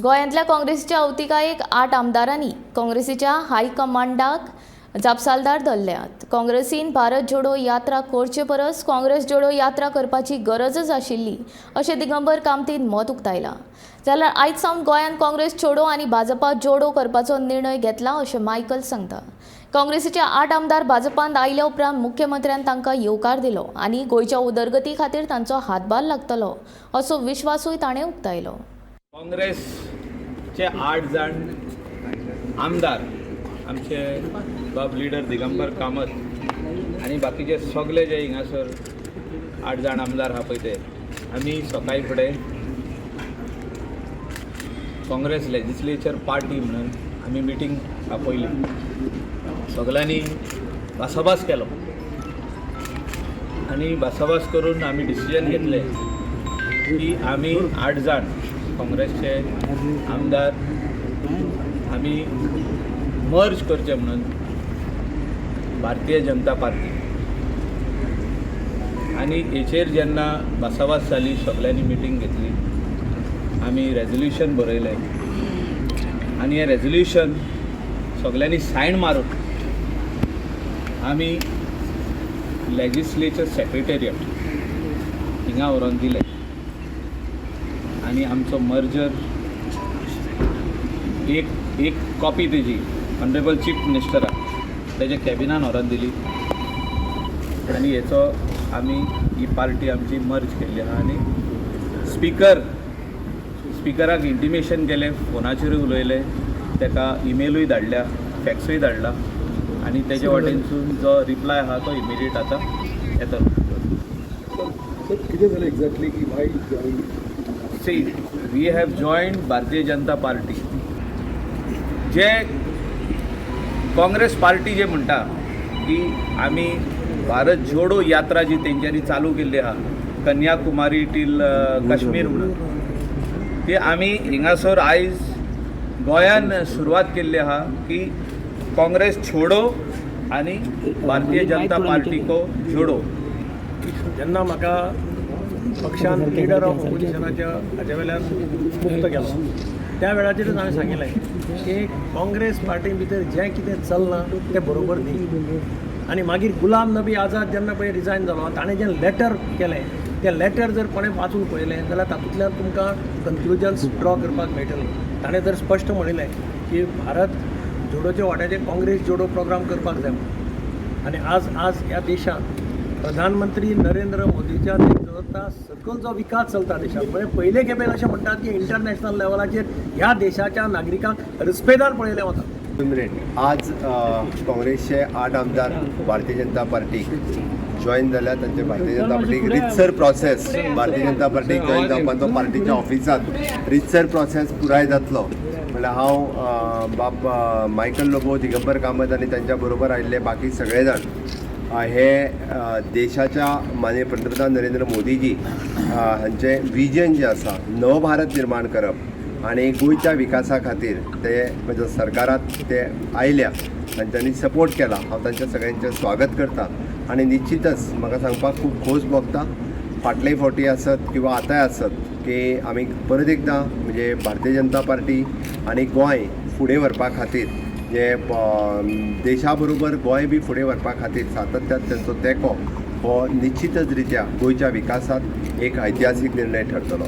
गोंयांतल्या काँग्रेसीच्या अवतिकायेक 8 आमदारांनी काँग्रेसीच्या हायकमांडाक जापसालदार धरल्यात. काँग्रेसीन भारत जोडो यात्रा करचे परस काँग्रेस जोडो यात्रा करपाची गरजच आशिल्ली अशें दिगंबर कामतीन मत उक्तायलां. जाल्यार आयज सावन गोंयांत काँग्रेस छोडो आनी भाजपा जोडो करपाचो निर्णय घेतला अशें मायकल सांगता. काँग्रेसीचे 8 आमदार भाजपांत आयल्या उपरांत मुख्यमंत्र्यान तांकां येवकार दिलो आनी गोंयच्या उदरगती खातीर तांचो हातभार लागतलो असो विश्वासूय ताणें उक्तायलो. काँग्रेसचे 8 जाण आमदार आमचे बाब लिडर दिगंबर कामत आनी बाकीचे सगळे जे हिंगासर 8 जाण आमदार आहा पळय ते आमी सकाळी फुडें काँग्रेस लेजिस्लेचर पार्टी म्हणून आमी मिटींग आपयली. सगळ्यांनी भासाभास केलो आनी भासाभास करून आमी डिसिजन घेतलें की आमी 8 जाण काँग्रेसचे आमदार आमी मर्ज करचे म्हणून भारतीय जनता पार्टी. आनी हेचेर जेन्ना भासाभास जाली, सगल्यांनी मिटींग घेतली, आमी रेजोल्युशन बरयलें आनी हें रेजोल्युशन सगल्यांनी सायन मारून आमी लेजिस्लेचर सेक्रेटेरियट हिंगा व्हरोन दिलें आनी आमचो मर्जर एक एक कॉपी तेजी ऑनरेबल चीफ मिनिस्टराक तेज्या कॅबिनान व्हरोन दिली आनी हेचो आमी ही पार्टी आमची मर्ज केल्ली आहा. आनी स्पिकराक इंटिमेशन केलें, फोनाचेरूय उलयले, ताका इमेलूय धाडल्या, फॅक्सूय धाडला आनी तेजे वाटेनसून जो रिप्लाय आहा तो इमिडिएट आतां येतलो. सर, कितें जालें एक्झॅक्टली की why join? See, we have joined Bharatiya Janata party. J Congress party जे म्हणटा की आमी भारत जोडो यात्रा जी तेंच्यांनी चालू केल्ली आहा कन्याकुमारी टील काश्मीर म्हणून, ती आमी हिंगासर आयज गोंयान सुरवात केल्ली आहा की काँग्रेस छोडो आनी भारतीय जनता पार्टी को जोडो. जेन्ना म्हाका पक्षान लिडर ऑफ ऑपोजिशनाच्या हाज्या वेल्यान मुक्त केलो त्या वेळाचेरच हांवें सांगिल्लें की काँग्रेस पार्टी भितर जें कितें चल्लां तें बरोबर न्ही. आनी मागीर गुलाम नबी आझाद जेन्ना पळय रिजायन जालो, ताणें जें लेटर केलें तें लेटर जर कोणें वाचून पळयलें जाल्यार तातूंतल्यान तुमकां कन्क्लुजन्स ड्रॉ करपाक मेळटलें. ताणें जर स्पश्ट म्हणिल्लें की भारत जोडोच्या वाट्याचेर काँग्रेस जोडो प्रोग्राम करपाक जाय म्हणून. आनी आज आज ह्या देशांत प्रधानमंत्री नरेंद्र मोदीच्या नेतृत्वात सकयल जो विकास चलता देशांत, म्हणजे पयले खेपेक अशें म्हणटात की इंटरनॅशनल लेवलाचेर ह्या देशाच्या नागरिकांक रिस्पेदान पळयलें वता. मिनिट. आज काँग्रेसचे 8 आमदार भारतीय जनता पार्टीक जॉईन जाल्या. तांचे भारतीय जनता पार्टीक रितसर प्रोसेस, भारतीय जनता पार्टीक जॉईन जावपाचो पार्टीच्या ऑफिसांत रितसर प्रोसेस पुराय जातलो. म्हणल्यार हांव बाब मायकल लोबो, दिगंबर कामत आनी तांच्या बरोबर आयिल्ले बाकी सगळे जाण हे देशाच्या माननीय पंतप्रधान नरेंद्र मोदीजी हांचें विजन जें आसा नवभारत निर्माण करप आनी गोंयच्या विकासा खातीर ते म्हणजे सरकारात ते आयल्या, तांच्यांनी सपोर्ट केला. हांव तांच्या सगळ्यांचें स्वागत करता आनी निश्चितच म्हाका सांगपाक खूब खोस भोगता, फाटले फावटी आसत किंवा आतांय आसत की आमी परत एकदां म्हणजे भारतीय जनता पार्टी आनी गोंय फुडें व्हरपा खातीर जे देशा बरोबर गोंय बी फुडें व्हरपा खातीर सातत्यान तांचो तेंको हो निश्चितच रित्या गोंयच्या विकासात एक ऐतिहासीक निर्णय ठरतलो.